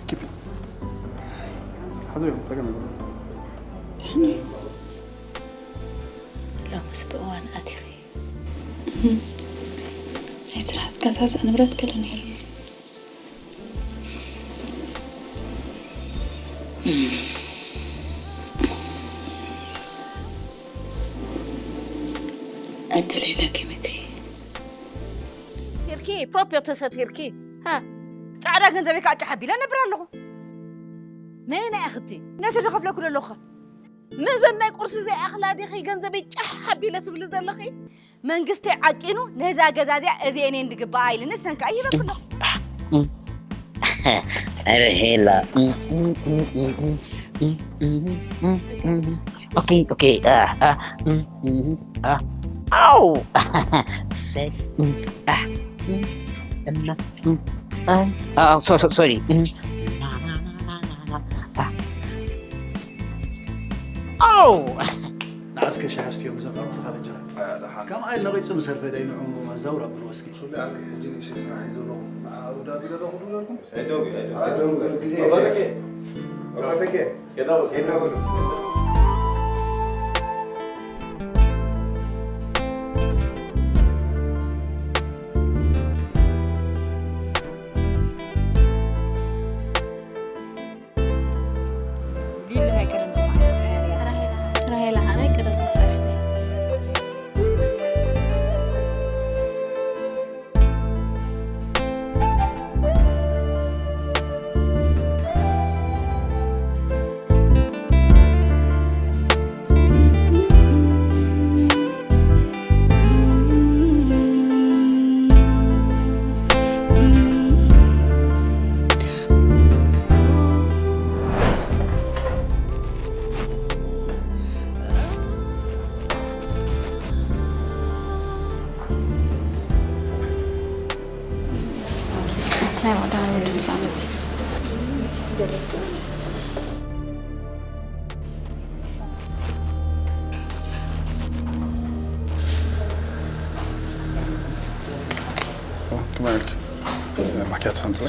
ኪፒ። ሓዘዮም፣ ጸገም የብሉን። ደሕና እዩ። ሎምስ ብእዋን ኣቲኺ። ናይ ስራሕ ዝገዛዝእ ንብረት ገለ ነይሩ። ዕድል ኢለኪ ምክሪ። ቲርኪ ፕሮፕዮ ተሰቲርኪ። ሃ፣ ጻዕዳ ገንዘበይ ከዓ ጫሕ ኣቢለ ነብር ኣለኹ። ነየናይ ኣኽቲ? ነቲ ዝኸፍለኩ ዘለኹ። ነዘን ናይ ቁርሲ ዘይኣኽላ ዲኺ ገንዘበይ ጫሕ ኣቢለ ትብሊ ዘለኺ? መንግስቲ ዓቂኑ ነዛ ገዛ እዚኣ እዚኤን እየን ዝግብኣ ኢሉ ንሰን ከዓ ይህበኩ ኣለኹ። ራሄላ። ኦኬ፣ ኦኬ። አ፣ አ፣ ም፣ ም፣ አ። ኣው! ሰ-፣ ም፣ አ፣ ም፣ እና፣ ም፣ አ፣ አ፣ ሶ-፣ ሶ-፣ ሶሪ። ም፣ ና፣ ና፣ ና፣ ና፣ ና፣ ና፣ ና። አ። ኣው! ንዓስከ ሻሂ ኣስትዮም፣ እዞም ኣቑሑት ካብ እንጀራ። ከምኣ ኢልና በይ ጽም ሰርፈ ደይ ንዑ ኣዛውር ኣብሉ እስኪ። ሱሊ ኣቲ ሕጂ ንእሽተይ ስራሕ እዩ ዘለኹ። ንዓ ኣብ ዳቢ ዶ ደኹሉ ዘለኩም? ኣይደውይ፣ ኣይደውይ። ኣይደውይ፣ ግዜ ኣይደውይ። የለን። ኣይደውይ። ሊሊ ናይ ቀደም ተማሃሪት እያ። ራሄላ ራሄላ ኸዓ ናይ ቀደም መሳርሕተይ። እቲ ናይ ወደና ወዲ ንፋመት ክማልክ ማኪያት ሰምጽለ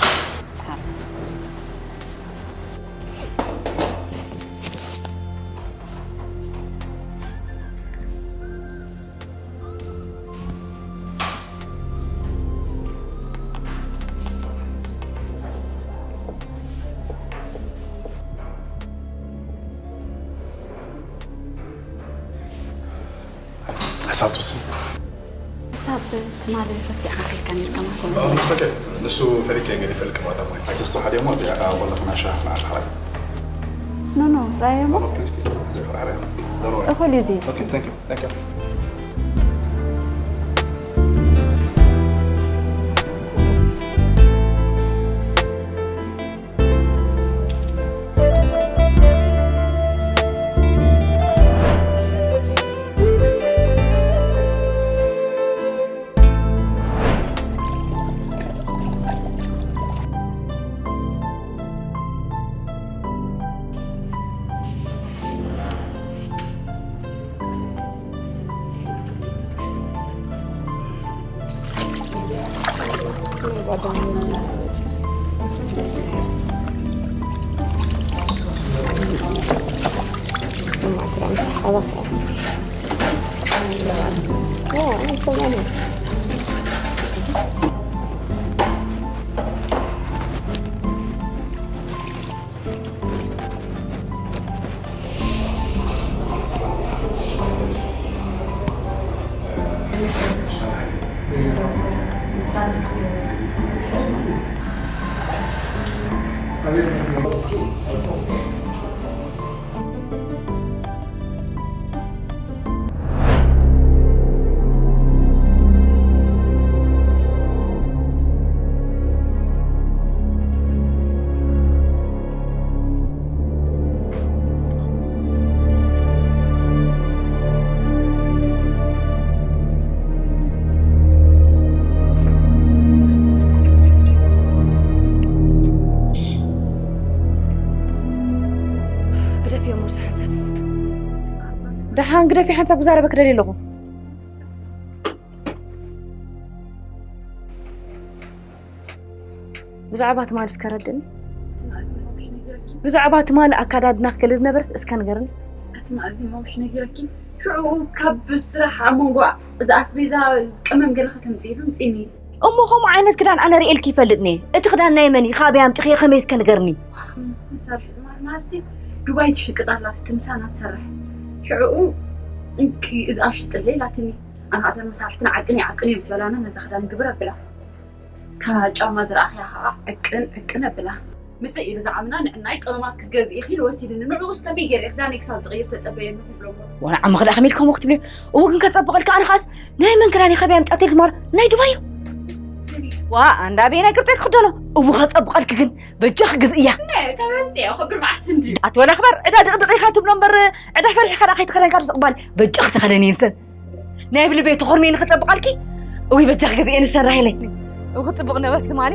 ሕሳብ ትወስን። ሕሳብ ትማሊ ረሲዕካ ከይድካ ነይርካ ማለት እዩ። ንሱ ፈሊጠ ገለ ይፈልቅ ማለት ማለት ኣይተስተውሓደ እሞ እዚኣ ካብ ወላ ክናሻ ንዓኻ ሓራይ ኖ ኖ ራየሞ ፕሊዝ ዘይፈራሕራ እኹል እዩ እዚ Okay, thank you. Thank you. ግደፍዮ ሞሳ ሓንሳብ ደሓን ግደፍዮ ሓንሳብ ክዛረበ ክደልየ ኣለኹ ብዛዕባ ትማሊ እስከ ረድእኒ ብዛዕባ ትማሊ ኣካዳድና ክልል ነበረት እስከ ንገርኒ። ኣቲ መኣዚ ማውሽ ነጊረኪ። ሽዑ ካብ ስራሕ ኣብ መንጎ እዚ ኣስቤዛ ቀመም ገለ ከተምፅእሉ ምፅኒ። እሞ ከምኡ ዓይነት ክዳን ኣነ ርእየልኪ ይፈልጥኒ። እቲ ክዳን ናይ መን እዩ? ካበይ ኣምፅኽዮ? ከመይ እስከ ንገርኒ። መሳርሒ ማስቲ ዱባይ ትሽቅጥ ኣላ፣ እቲ ምሳና ትሰርሕ። ሽዑኡ እንኪ እዚኣ ሽጥለይ ኢላትኒ። ኣነ ኣተን መሳርሕትና ዓቅን ይዓቅን እዮም ዝበላና፣ ነዛ ክዳን ግብር ኣብላ። እታ ጫማ ዝረኣኽያ ከዓ ዕቅን ዕቅን ኣብላ። ምፅእ ኢሉ ዝዓምና ንዕናይ ቀመማት ክትገዝእ ኢኺ ኢሉ ወሲድኒ። ንዕኡ እስከ ከመይ ገይረ ክዳነይ ክሳብ ዝቕይር ተፀበየኒ ክብሎ እሞ። ዋላ ዓመ ክዳ ከመይ ኢልካ እሞ ክትብልዮ? እዎ ግን ከፀብቐልካ ኣነ ኻስ ናይ መን ክዳን እዩ ከበይ ኣምፃእተይ ዝማር ናይ ዱባይ እዩ። ዋ ኣንዳ ኣበየናይ ቅርፀይ ክኽደኖ? እዎ ከፀብቐልኪ ግን በጃኺ ግዝእያ። ናይ ካብ ኣምፅኦ ከብል መዓስ እንድዩ? ኣቲ ወላ ክበር ዕዳ ድቕድቕ ኢኻ ትብሎ እምበር ዕዳ ፈሪሕኻ ደኣ ከይትኸደንካ ዶ ትቕባል? በጃኺ ተኸደኒ ንሰን ናይ ብልበይ ተኾርሜ ንኽፀብቐልኪ። እውይ በጃኺ ግዝእየ ንሰን ራሄለይ። እው ክፅብቕ ነበርክ ትማሊ።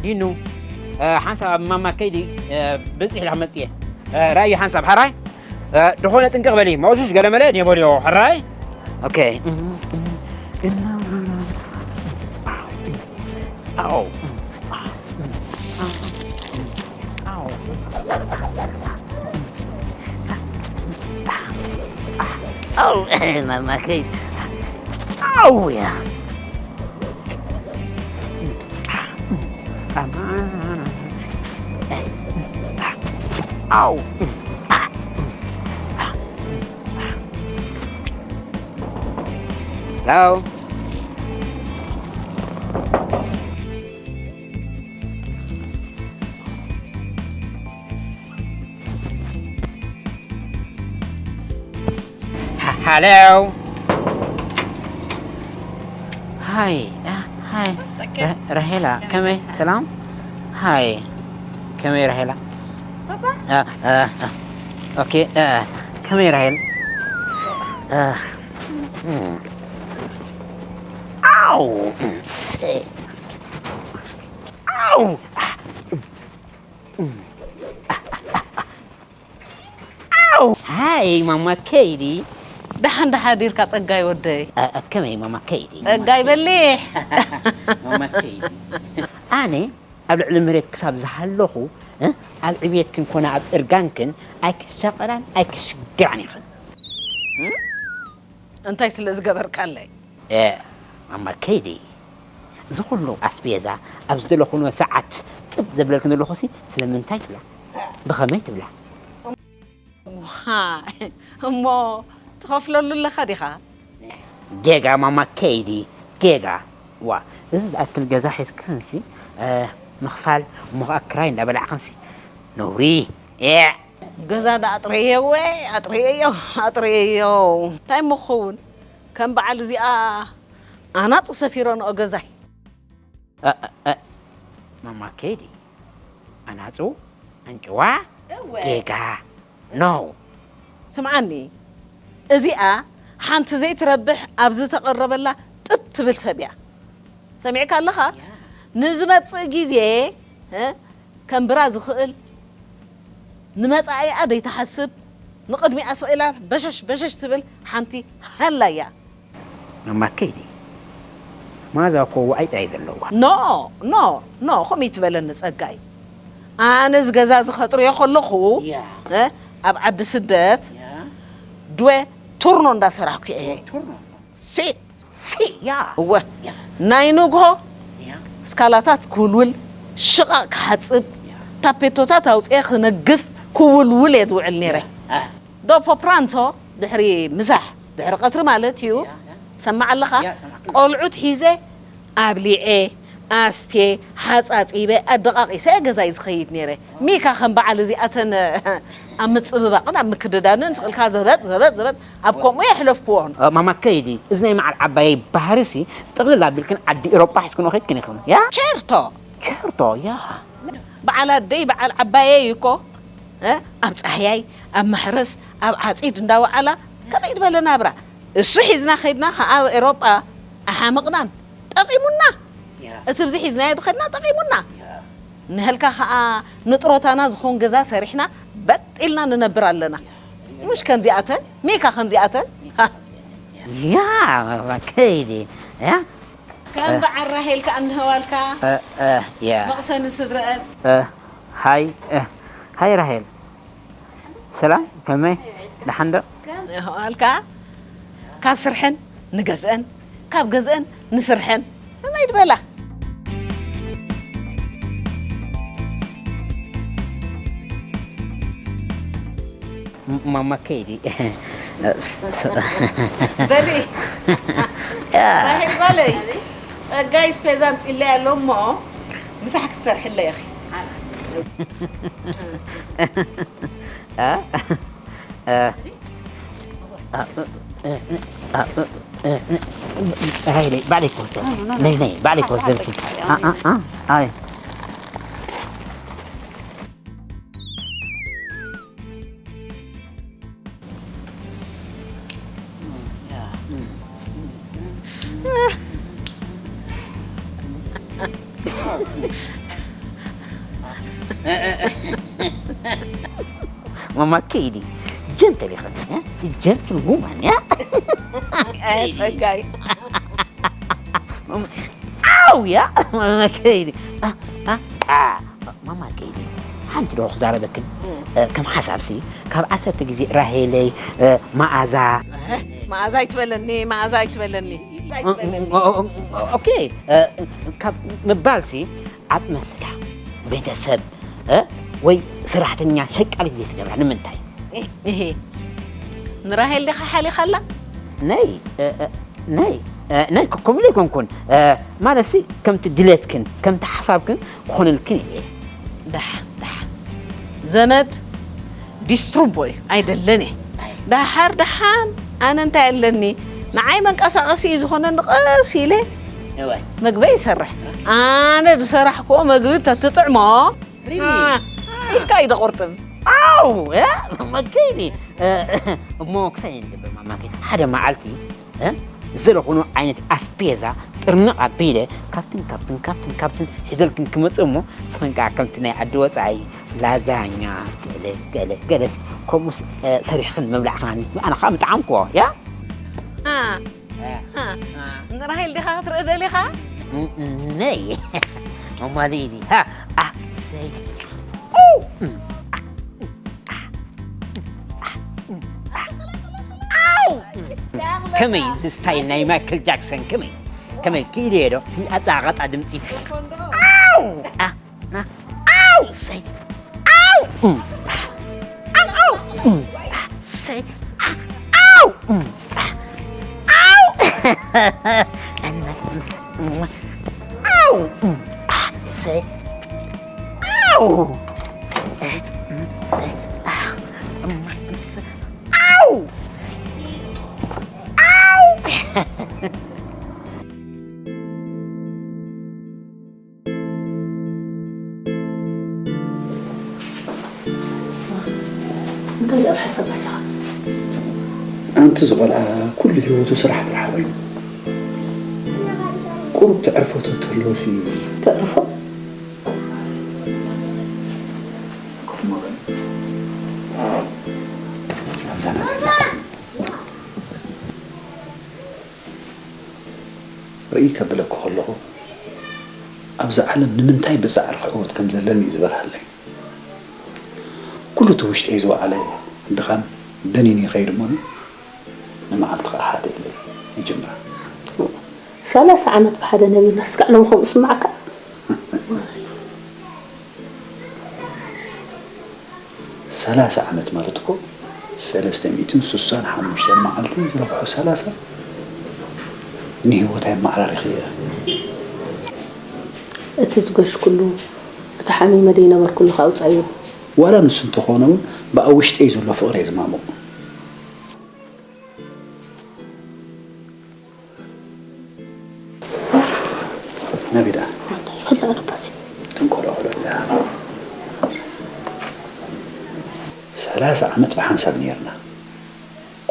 ዲኑ፣ እ፣ ሓንሳብ ኣብ ማማ ከይዲ፣ እ፣ ብፅሕ ኢላ ክመፅእ እየ። እ፣ ራእዩ ሓንሳብ ሓራይ፣ እ፣ ድኾነ ጥንቅቕ በሊ፣ መቑሽሽ ገለመለ እየ በልዮ፣ ሕራይ። ኦኬ። ኣው። ኣው። ኣው፣ ማማ ከይዲ። ኣው፣ ያ። ኣው። ሄሎ። ሃ-፣ ሃሎ። ሃይ፣ አ፣ ሃይ። ጸገም። ራ-፣ ራሄላ፣ ከመይ? ሰላም? ሃይ። ከመይ ራሄላ? ፓፓ? አ፣ አ፣ አ። ኦኬ፣ አ፣ ከመይ ራሄል? አ፣ እም። ኣው፣ እም፣ ሴ-፣ ኣው። ኣው! ሃይ ማማ ከይዲ። ደሓን ደሓዲርካ ጸጋይ ወደይ? እ፣ እ፣ ከመይ ማማ ከይዲ? ጸጋይ በሊሕ። ማማ ከይዲ። ኣነ ኣብ ልዕሊ መሬት ክሳብ ዝሃለኹ፣ እ፣ ኣብ ዕብየትክን ኮነ ኣብ እርጋንክን ኣይክሻቐላን ኣይክሽግራን ኢኽን። እ? እንታይ ስለ ዝገበርካለይ? እ፣ ማማ ከይዲ፣ እዚ ኩሉ ኣስቤዛ ኣብ ዝደለኹኖ ሰዓት ጥብ ዘብለልክን ዘለኹሲ ስለምንታይ ትብላ? ብኸመይ ትብላ? ዋይ፣ እሞ ትኸፍለሉ ኣለኻ ዲኻ? ጌጋ ማማ ከይዲ፣ ጌጋ። ዋ፣ እዚ ዝኣክል ገዛ ሒዝክንሲ፣ እ፣ ምኽፋል እሞ ኸዓ ክራይ እንዳበላዕክንሲ ነውሪ። ኤዕ! ገዛ ደኣ ኣጥረየወ፣ ኣጥረየዮ፣ ኣጥረየዮ። እንታይ እሞ ክኸውን? ከም በዓል እዚኣ ኣናጹ ሰፊረንኦ ገዛይ። እ፣ እ፣ እ፣ ማማ ከይዲ፣ ኣናጹ፣ ኣንጭዋ፣ እወ። ጌጋ፣ ኖ። ስምዓኒ፣ እዚኣ ሓንቲ ዘይትረብሕ ኣብ ዝተቐረበላ ጥብ ትብል ሰብ እያ። ሰሚዕካ ኣለኻ? ያ። ንዝመጽእ ግዜ፣ እ፣ ከንብራ ዝኽእል፣ ንመጻኢኣ ዘይትሓስብ፣ ንቕድሚኣ ስቕ ኢላ በሸሽ በሸሽ ትብል ሓንቲ ሃላ እያ። ማማ ከይዲ፣ ማዛ እኮ ዋዒፃ እዩ ዘለዋ። ኖ፣ ኖ፣ ኖ፣ ከምኡ ይትበለኒ ጸጋይ። ኣነስ ገዛ እዚ ከጥርዮ ከለኹ፣ ያ። እ፣ ኣብ ዓዲ ስደት፣ ያ። ድወ ቱርኖ እንዳሰራሕኩ እየ። ቱርኖ? ሲ። ሲ፣ ያ። እወ። ያ። ናይ ንግሆ ያ። ስካላታት ክውልውል፣ ሽቓቕ ክሓጽብ፣ ያ። ታፔቶታት ኣውፅኤ ክነግፍ፣ ክውልውል እየ ዝውዕል ነይረ። ያ። አ። ዶፖ ፕራንቶ ድሕሪ ምሳሕ፣ ድሕሪ ቀትሪ ማለት እዩ። ሰማዕ ኣለኻ? ቆልዑት ሒዘ ኣብሊዐ ኣስቴ ሓፃፂበ ኣደቃቂሰ ገዛይ ዝኸይድ ነይረ። ሚካ ከም በዓል እዚኣተን ኣብ ምፅብባቕን ኣብ ምክድዳንን ስቕልካ ዘበጥ ዘበጥ ዘበጥ ኣብ ከምኡ የሕለፍክዎን። ማማ ከይዲ፣ እዚ ናይ መዓል ዓባየይ ባህርሲ ጥቕልል ኣቢልክን ዓዲ ኤሮጳ ሒዝክን ኸይድክን ኢኽን። ያ ቸርቶ። ቸርቶ ያ። በዓል ኣደይ በዓል ዓባየይ እኮ ኣብ ፃህያይ ኣብ ማሕረስ ኣብ ዓፂድ እንዳወዓላ ከመይ ዝበለ ናብራ እሱ ሒዝና ኸይድና ከኣ ኣብ ኤሮጳ ኣሓመቕናን ጠቒሙና። እቲ ብዚ ሒዝናዮ ዝኸድና ጠቒሙና። ንህልካ ከኣ ንጥሮታና ዝኸውን ገዛ ሰሪሕና በጥ ኢልና ንነብር ኣለና። ምሽ ከምዚኣተን ሜካ ከምዚኣተን ያ ከይዲ ያ ከም በዓል ራሄል ከኣ እንህዋልካ ያ መቕሰኒ ስድረአን። ሃይ ሃይ ራሄል ሰላም ከመይ ደሓን ዶ? ኣልካ ካብ ስርሐን ንገዝአን ካብ ገዝአን ንስርሐን ከመይ ድበላ። ማማ ከይዲ በሊ ራሄል ጓለይ ጸጋይ ስፔዛ ኣምጺለይ ኣሎ እሞ ምሳሕ ክትሰርሕለይ ኢኺ። ባዕለይ ክወስደልኪ ነይ ነይ ባዕለይ ክወስደልኪ ኣይ ማማ ከይዲ ጀንተል ኢኸ ጀንትል ውማን ያ ጸጋይ ኣው ያ ማማ ከይዲ ማማ ከይዲ ሓንቲ ዶ ክዛረበክን ከም ሓሳብሲ ካብ ዓሰርተ ግዜ ራሄለይ መኣዛ መኣዛ ኣይትበለኒ መኣዛ ኣይትበለኒ ኦኬ ካብ ምባልሲ ዓጽመ ስጋ ቤተሰብ ወይ ሰራሕተኛ ሸቃሊት ዘይትገብራ ንምንታይ? እሄ ንራሄል ዲኻ ሓሊኻላ? ነይ ነይ ነይ ከምኡ ዘይኮንኩን ማለትሲ ከምቲ ድሌትክን ከምቲ ሓሳብክን ክኾነልክን እየ። ደሓን ደሓን ዘመድ ዲስትሩቦ እዩ ኣይደለን እየ። ደሓር ደሓን ኣነ እንታይ ኣለኒ ንዓይ መንቀሳቐሲ እዩ ዝኾነኒ ቀስ ኢለ እወ መግበይ ይሰርሕ። ኣነ ዝሰራሕክዎ መግቢ ተትጥዕሞ ሪሊ አ፣ ኢድካ እዩ ደቑርጥም። ኣው መከይኒ እሞ ክሳይ ንገብር ማማከይ ሓደ መዓልቲ ዝለኹኑ ዓይነት ኣስፔዛ ጥርንቕ ኣቢለ ካብትን ካብትን ካብትን ካብትን ሒዘልክን ክመፅእ እሞ ንስኽን ከዓ ከምቲ ናይ ዓዲ ወፃኢ ላዛኛ ገለ ገለ ገለ ከምኡስ ሰሪሕኽን ምብላዕኽን ኣነ ከዓ ምጠዓምክዎ ያ ንራሄል ዲኻ ክትርኢ ደሊኻ? ነይ መማልኢኒ ሰይ ከመይ እዚ ስታይል ናይ ማይክል ጃክሰን ከመይ ከመይ ክኢለ ዶ ኣፃቐጣ ድምፂ ኣው ኣው ሰይ ኣው ኣው ሰይ ኣው ኣው ኣው ሰይ ኣው ሰይ ኣው ኣው እንታይ ደኣ ብሓሳብ ኣለኻ? ኣንቲ ዝቆልዓ ኩሉ ህይወቱ ስራሕ ጥራሕ ኮይኑ ቁሩብ ተዕርፎ ተትህልዎ ሲ ተዕርፎ? ኮፍ ሞ በል። ኣብዛ ናተይ ርእይ ከብለኩ ከለኹ ኣብዛ ዓለም ንምንታይ ብጻዕሪ ክዕወት ከም ዘለኒ እዩ ዝበርሃለይ። ኩሉ እቲ ውሽጠይ ዝወዓለ ድኻም በኒኑ ይኸይድ እሞ ንመዓልቲ ኸኣ ሓደ ኢለ ይጅምራ። ሰላሳ ዓመት ብሓደ ነቢርና እስካዕ ሎም ከምኡ ስምዓካ። ሰላሳ ዓመት ማለት እኮ ሰለስተ ሚእትን ስሳን ሓሙሽተን መዓልቲ ዝረብሖ ሰላሳ ንህይወት ኣየመዓራሪኽዮ። እቲ ዝገሽኩሉ፣ እቲ ሓሚመ ደይነበርኩሉ ከኣውጻዮ። ዋላ ንሱ እንተኾነ እውን ብኣብ ውሽጠይ ዘሎ ፍቕሪ እየ ዝማሙቕ። ነቢዳ ይፈልጥ ኣነባሲ ጥንቆሎ ክብለላ ሰላሳ ዓመት ብሓንሳብ ነይርና።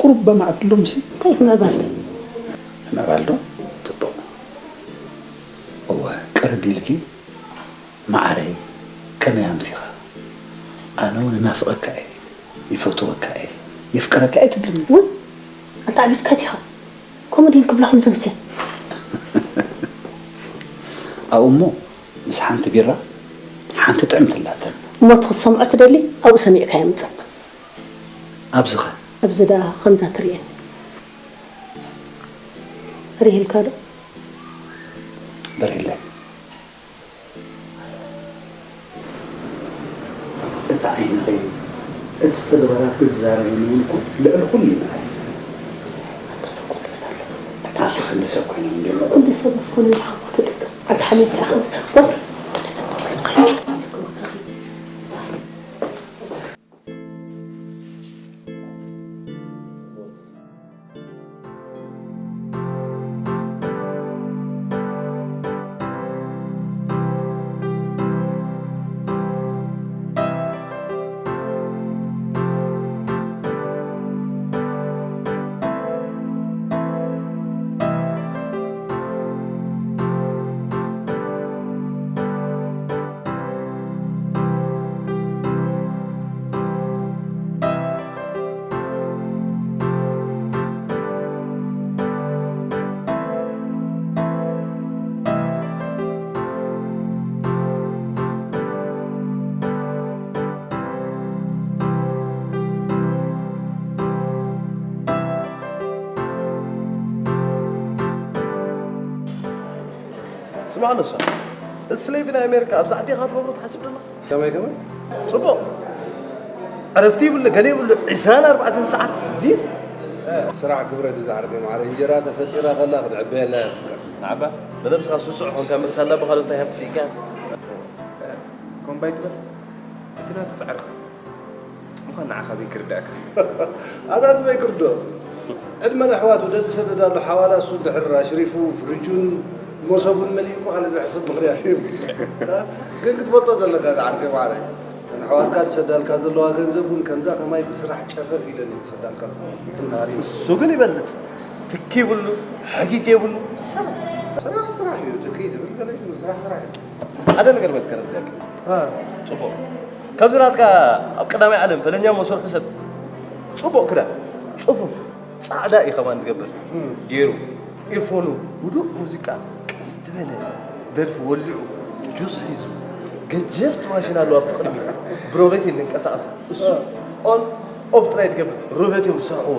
ቁሩብ በማዕብሎም ሲ እንታይ ምዕባል ምዕባል ዶ ጽቡቕ። እወ ቅርብ ኢልኪ መዓረይ፣ ከመይ ኣምሲኻ? ኣነ እውን እናፍቐካ እየ፣ ይፈትወካ እየ፣ የፍቅረካ እየ ትብልኒ። ውይ ኣንታ ዓቢድካ ዲኻ? ከምኡ ድየን ክብላ ከምዘምስል። ኣብኡ እሞ ምስ ሓንቲ ቢራ ሓንቲ ጥዕምቲ ኣላተን። እሞ እቲ ክትሰምዖ ትደሊ ኣብኡ ሰሚዕካዮ ምጸና። ኣብዚኸ? ኣብዚ ደኣ ከምዛ ትርእየኒ ሪሂልካ ዶ? በሪህለይ። እቲ ዓይንኺ፣ እቲ ተግባራትኪ ዝዛረበኒ እውን እኮ ልዕሊ ኩሉ እዩ ንዓይ። ኣቲ ክንዲ ሰብ ኮይኖም እንድዮም። ክንዲ ሰብ ምስ ኮነ ንሓቦ ትጥቀም። ኣቲ ሓሚምካ ኢኻ ምስ-፣ ወይ፣ ስማዕ ንሳ፣ እቲ ስሌቪ ናይ ኣሜሪካ ኣብዛ ዓዲ ኢኻ ትገብሮ ትሓስብ ደለኻ? ከመይ ከመይ? ጽቡቕ። ዕረፍቲ ይብሉ፣ ገለ ይብሉ፣ ዕስራን ኣርባዕተን ሰዓት ዚዝ። ስራሕ ክብረት እዩ ዝዓርከይ ማዕረ። እንጀራ ተፈጢራ ከላ ክትዕበየላ እያ ትፍቀር። ንዓባ፣ ንነብስኻ ስሱዕ ኾንካ ምርሳላ ብኻልእ እንታይ ሃብቲ ስኢንካ? ኮምባይ ትበል። እቲ ናቱ ጻዕርኻ። ምዃን ንዓኻ በይ ክርዳእካ። ኣታ ዝበይ ክርዶ። ዕድመ ነሕዋት ወደዲ ሰደዳሉ ሓዋላ እሱ ድሕር ኣሽሪፉ ፍርጁን ሞሰቡን መሊኡ እኮ ካልእ ዝሕስብ ምኽንያት የብሉ። ግን ክትፈልጦ ዘለካ ዝዓርከይ ማዕረ። ነሕዋትካ ዝሰዳልካ ዘለዋ ገንዘብ እውን ከምዛ ከማይ ብስራሕ ጨፈፍ ኢለን እዩ ዝሰዳልካ ዘለዋ። እሱ ግን ይበልጽ። ትኪ ይብሉ፣ ሕጊግ የብሉ። ስራሕ ስራሕ ስራሕ እዩ። ትኪ ትብል ገለ ትብል ስራሕ ስራሕ እዩ። ሓደ ነገር በል ከረድኣካ። ጽቡቕ። ከምዚ ናትካ ኣብ ቀዳማይ ዓለም ፈለኛ መሰርሑ ሰብ ጽቡቕ ክዳን፣ ጽፉፍ፣ ጻዕዳ እዩ ከማን ዝገብር። ገይሩ፣ ኢርፎኑ፣ ህዱእ ሙዚቃ፣ ቀስ ዝበለ ደርፊ ወሊዑ፣ ጁስ ሒዙ፣ ገጀፍቲ ማሽን ኣለዋ ኣብቲ ቅድሚት፣ ብሮቤት እየን ዝንቀሳቐሳ። እሱ ኦን ኦፍ ጥራይ ትገብር፣ ሮቤት እዮም ዝሰርሕዎ።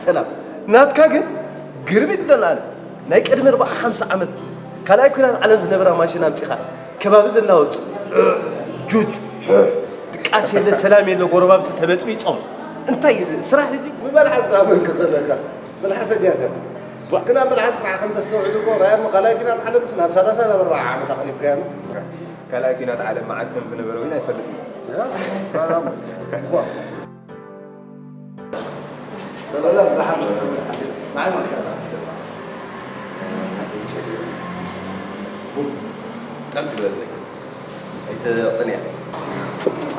ሰላም ናትካ ግን ግርም ይብለና ኣነ ናይ ቅድሚ ኣርብዓ ሓምሳ ዓመት ካልኣይ ኩናት ዓለም ዝነበራ ማሽን ኣምጺኻ ከባቢ ዘናወጽ ዑዕ ጁጅ ሑሕ ድቃስ የለ ሰላም የለ ጎረባብቲ ተበጽቢጾም እንታይ እዩ እዚ ስራሕ እዚ? ብመልሓስ ዳ መን ክኽእለካ መልሓሰኛ ዲኻ ግን ኣብ መልሓስ ጥራሕ ከም ተስተውዕል እኮ ራያ እሞ ካልኣይ ኩናት ዓለምስ ናብ ሰላሳ ናብ ኣርብዓ ዓመት ኣቕሪብካያ። ካልኣይ ኩናት ዓለም መዓት ከም ዝነበረ እውን ኣይፈልጥን። ሰላም ደሓን ንዓይ ማለት እያ። ቡን ጠምቲ በለለይ ኣይተቕጥንያ።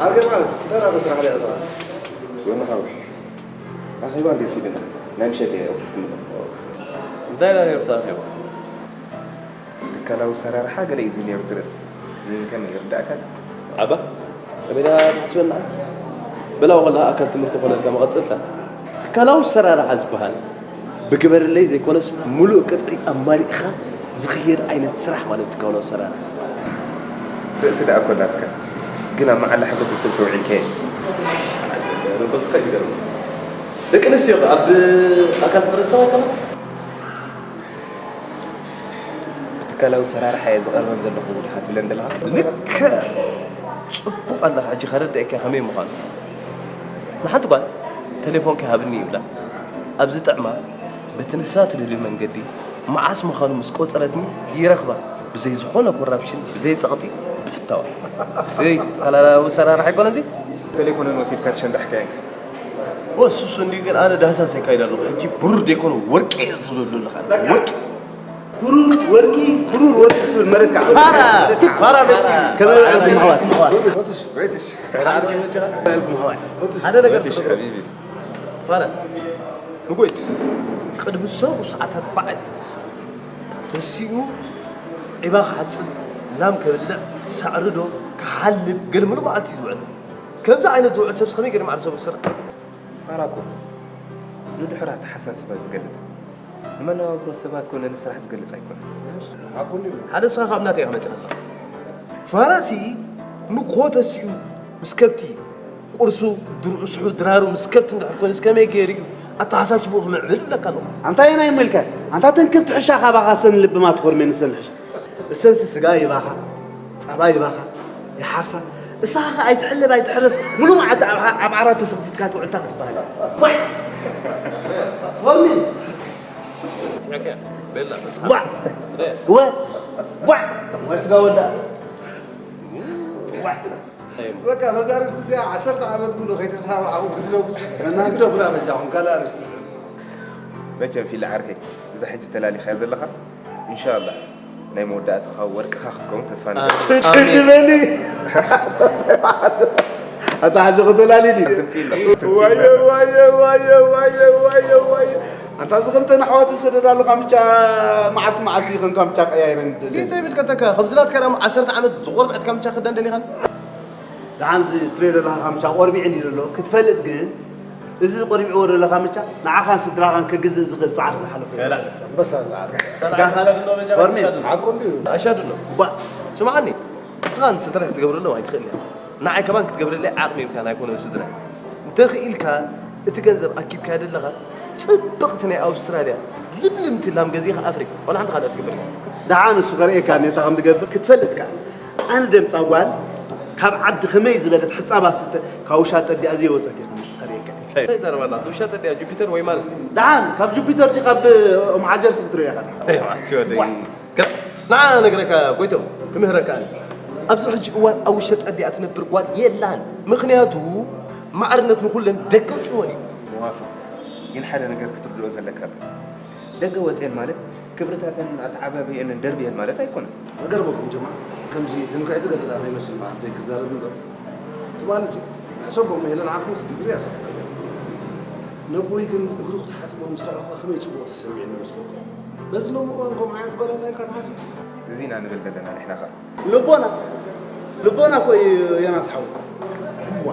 ዓርከይ ማለት እንታይ ናተ ስራሕ ሪኣ ዘለኻ? ዮና ሓወይ ኣኼባ እንድዩ ፊልና ናይ ምሸት እየ ኦፊስ ክምለስ። እንታይ ኢና ነይሩ እቲ ኣኼባ? ትካላዊ ኣሰራርሓ ገለ እዩ ዝብል ነይሩ እቲ ርእሲ። ግን ከመይ ይርዳእካ? ዓባ ከመይ ኢላ ትሓስበና? በላዊ ከለኻ ኣካል ትምህርቲ ይኾነልካ መቐጸልታ። ትካላዊ ኣሰራርሓ ዝበሃል ብግበረለይ ዘይኮነስ ምሉእ ቅጥዒ ኣማሊእኻ ዝኽየድ ዓይነት ስራሕ ማለት ትካላዊ ኣሰራርሓ። ርእሲ ደኣ እኮ ኣላትካ ግን ኣብ መዓላ ሕብረተሰብ ተውዒልካዮ። ደቂ ኣንስትዮ ኣብ ኣካል ሕብረተሰብ ኣይኮነን። ብትካላዊ ኣሰራርሓ እየ ዝቐርበን ዘለኹ ዲኻ ትብለን ዘለኻ? ልክዕ ጽቡቕ ኣለኻ። ሕጂ ከረድኣካ ከመይ ምዃኑ። ንሓንቲ ጓል ተሌፎንኪ ሃብኒ ይብላ። ኣብ ዝጥዕማ በቲ ንሳ ትደልዮ መንገዲ መዓስ ምዃኑ ምስ ቆጸረትኒ ይረኽባ። ብዘይ ዝኾነ ኮራፕሽን፣ ብዘይ ጸቕጢ፣ ብፍታዋ። እይ፣ ሃላላዊ ኣሰራርሓ ኣይኮነን እዚ? ተሌፎነን ወሲድካ ትሸንዳሕካየን። ወስሱ እንዲ ግን ኣነ ዳህሳስ የካይድ ኣለኹ። ሕጂ ብሩር ደይኮነ ወርቂ እየ ዝደልዮ ኣለኻ። ወርቂ። ብሩር ወርቂ፣ ብሩር ወርቂ ትብል መሬት ከዓ ፋራ፣ ፋራ መጽኢ። ከመይ ውዒልኩም ኣሕዋት? ሓደ ነገር ክትገብሩ። ፋራ፣ ንጎይት ቅድሚ ሰቡ ሰዓታት በዓል ተሲኡ ዒባ ክሓጽብ፣ ላም ከብልዕ፣ ሳዕሪ ዶ ክሓልብ፣ ገለ ሙሉእ መዓልቲ እዩ ዝውዕል። ከምዚ ዓይነት ዝውዕል ሰብስ ከመይ ገይሩ መዓልቲ ሰቡ ክሰርሕ? ፋራ እኮ ንድሑር ኣተሓሳስባ ዝገልጽ፣ ንመነባብሮ ሰባት ኮነ ንስራሕ ዝገልጽ ኣይኮነን። ሓደ ንስኻ ካብ ናተይ ኢኻ መጺኻ። ፋራሲ ንግሆ ተሲኡ ምስ ከብቲ ቁርሱ፣ ድርዑ፣ ስሑ፣ ድራሩ ምስ ከብቲ እንድሕር ኮይኑስ ከመይ ገይሩ እዩ ኣተሓሳስብኡ ክምዕብል እብለካ ኣለኹ። ኣንታ የናይ መልከ? ኣንታ ተን ከብቲ ሕሻ ካባኻ ሰን ልብማ ትኾርሜን ሰን ሕሻ። እሰንሲ ስጋ ይባኻ፣ ጸባ ይባኻ፣ ይሓርሳ። እሳኻ ኸ ኣይትሕለብ ኣይትሕረስ፣ ሙሉ መዓልቲ ኣብ ዓ-፣ ኣብ ዓራት ተሰኽቲትካ ትውዕልታ ክትበሃል። ቧዕ! ትኾርሚ። ስሕቀ፣ ቤላ፣ ቧዕ! ወ-፣ ቧዕ! ወይ ስጋ ወዳ። ቧዕ! በቃ፣ በዛ ኣርእስቲ እዚኣ ዓሰርተ ዓመት ሙሉእ ከይተሰማማዕኹም ክትነብሩ፣ ትግደፉና በጃኹም፣ ካልእ ኣርእስቲ። መቸም ፊል ዓርከይ፣ እዛ ሕጂ ተላሊኻያ ዘለኻ፣ ኢንሻላህ ናይ መወዳእታኻ ወርቅኻ ክትከውን ተስፋ ንገብር። ኣሜን። ትድበኒ። ኣታ ሕጂ ክትላሊ ድዩ? ትምፅእ ኣሎ። ትምፅእ ኣሎ። ዋየ፣ ዋየ፣ ዋየ። ኣንታ እዚ ከምተን ኣሕዋት ዝሰደዳ ኣሎ ካምቻ መዓልቲ መዓልቲ ከም ካምቻ ቀያይረን ይደሊ። እንታይ ብል ከተካ፣ ከምዚ ናትካ ደሞ ዓሰርተ ዓመት ዝቆርብዐት ካምቻ ክዳን ደሊኻን? ደሓን እዚ ትሪኦ ዘለኻ ካምቻ ቆርቢዑ እንዲ ዘሎ ክትፈልጥ ግን፣ እዚ ቆርቢዕዎ ዘሎ ካምቻ ንዓኻን ስድራኻን ከግዝእ ዝኽእል ጻዕሪ ዝሓለፈ እዩ። ገላስ ኣንበሳ ዝዓርፍ። ስጋኻ ኣሻድሎ በጃ ቆርሚዕ። ኣሻድሎ። ሓቁ እንድዩ። ኣሻድሎ። ባ- ስምዓኒ፣ ንስኻ ንስድራይ ክትገብረሎም ኣይትኽእል እያ። ንዓይ ከማን ክትገብረለይ ዓቕሚ የብልካን ኣይኮነን ስድራይ። እንተኽኢልካ እቲ ገንዘብ ኣኪብካዮ ዘለኻ ጽብቕቲ ናይ ኣውስትራልያ ልምልምቲ ላም ገዚእኻ ኣፍሪ። ዋላ ሓንቲ ካልእ ኣይትገብርን እያ። ደሓን እሱ ከርእየካ ነታ ከም ትገብር ክትፈልጥ ከኣ። ኣነ ደምጻ ጓል ካብ ዓዲ ከመይ ዝበለት ሕጻባ ስተ ካብ ውሻጠ ኣዲኣ ዘይወጸት እየ ክመጽእ ከርእየካ። እንታይ ዘረባ ኣላ? እቲ ውሻጠ ኣዲኣ ጁፒተር ወይ ማርስ? ደሓን ካብ ጁፒተር ዲ ካብ ኦም ዓጀርስ ክትርእዮ ኢኻ። ኣይ፣ ኣቲ ወደይ። ዋ። ከ-፣ ንዓ ነግረካ ጎይቶም፣ ክምህረካ ኣነ። ኣብዚ ሕጂ እዋን ኣብ ውሻጠ ኣዲኣ ትነብር ጓል የላን። ምኽንያቱ ማዕርነት ንኹለን ደቂ ኣንስትዮ እዩ። ሙዋፍቕ። ግን ሓደ ነገር ክትርድኦ ዘለካ ኣሎ። ደገ ወፅኤን ማለት ክብርታተንን ኣተዓባብየንን ደርብየን ማለት ኣይኮነን። መገርመኩም ጀማ፣ ከምዚ ትምክሕቲ ገለታት ይመስል መዓልተይ ክዛረብ እምበር፣ ትማልሲ ሕሰቦም ሄለን ሓፍተይስ ዲግሪ ኣሰፍሐ። ነቦይ ግን እግሩ ክትሓጽቦ ምስ ረኣኹ ከመይ ጽቡቕ ተሰሚዕኒ መስለኩም። በዚ ሎሚ እዋን ከምኡ ዓይነት ጓል ኣላ ኢልካ ትሓስብ? እዚ ኢና ንብል ዘለና ንሕና ኸኣ። ልቦና፣ ልቦና እኮ እዩ ዮናስ ሓው። እዋ።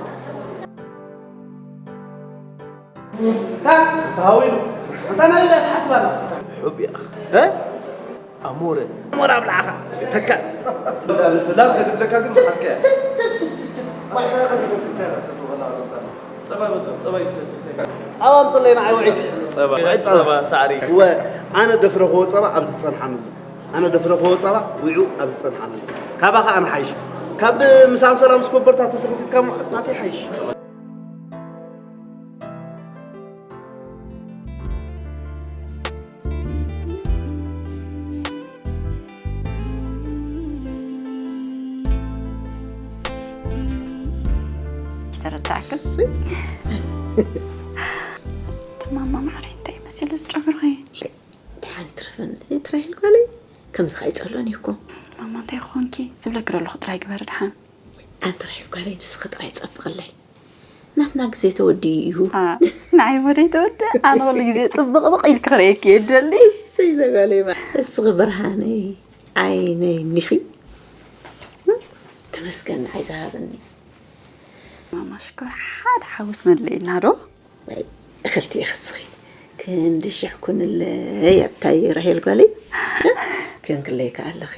ታ፣ ተሃዊሉ። እንታ ናበይ ኢላ ትሓስብ ኣላ? ሑብ ይኣኽ። እ? ኣሞረ። ኣሞረ ኣብላዕኻ። ተካ። ላም ተድብለካ ግን መሓዝካያ። ጸባ በል፣ ጸባ ይትሰቲ። ጸባ ኣምጽለይ ንዓይ ውዒት። ጸባ። ውዒት ጸባ። ጸባ ሳዕሪ። እወ፣ ኣነ ደፍረኽዎ ጸባ ኣብዚ ጸንሓንሉ። ኣነ ደፍረኽዎ ጸባ ዊዑ ኣብ ዝጸንሓሉ። ካባኻ ኣነ ሓይሽ። ካብ ምስ ኣንሶላ ምስ ኮበርታ ተሰኽቲትካ እሞ ናተይ ሓይሽ። ተረዳእክን? እቲ ማማ ማዕረይ እንታይ መሲሉ ዝጨጉርኺ? ደሓን ይትረፈኒ፣ እቲ ራሄል ጓለይ። ከምዚ ከኣ ይጸልኦን እዩ እኮ። ማማ፣ እንታይ ኾንኪ? ዝብለኪ ዘለኹ ጥራይ ግበሪ ደሓን። ኣንቲ ራሄል ጓለይ፣ ንስኺ ጥራይ ጸብቕለይ። ናትና ግዜ ተወዲኡ እዩ። ኣ፣ ንዓይ እሞ ደይተወድእ? ኣነ ኩሉ ግዜ ጽብቕብቕ ኢልኪ ክርእየኪ እየ ዝደሊ። እሰይ፣ እዛ ጓለይ፣ እስኺ ብርሃነይ፣ ዓይነይ እኒኺ። ተመስገን ንዓይ ዝሃበኒ። ማማ ሽኮር፣ ሓደ ሓውስ መድለየና ዶ? ወይ፣ እኽልቲ ኢኺ እስኺ። ክንዲ ሽሕ ኩንለይ ኣታይ ራሄል ጓለይ። ክንክለይ ከኣ ኣለኺ።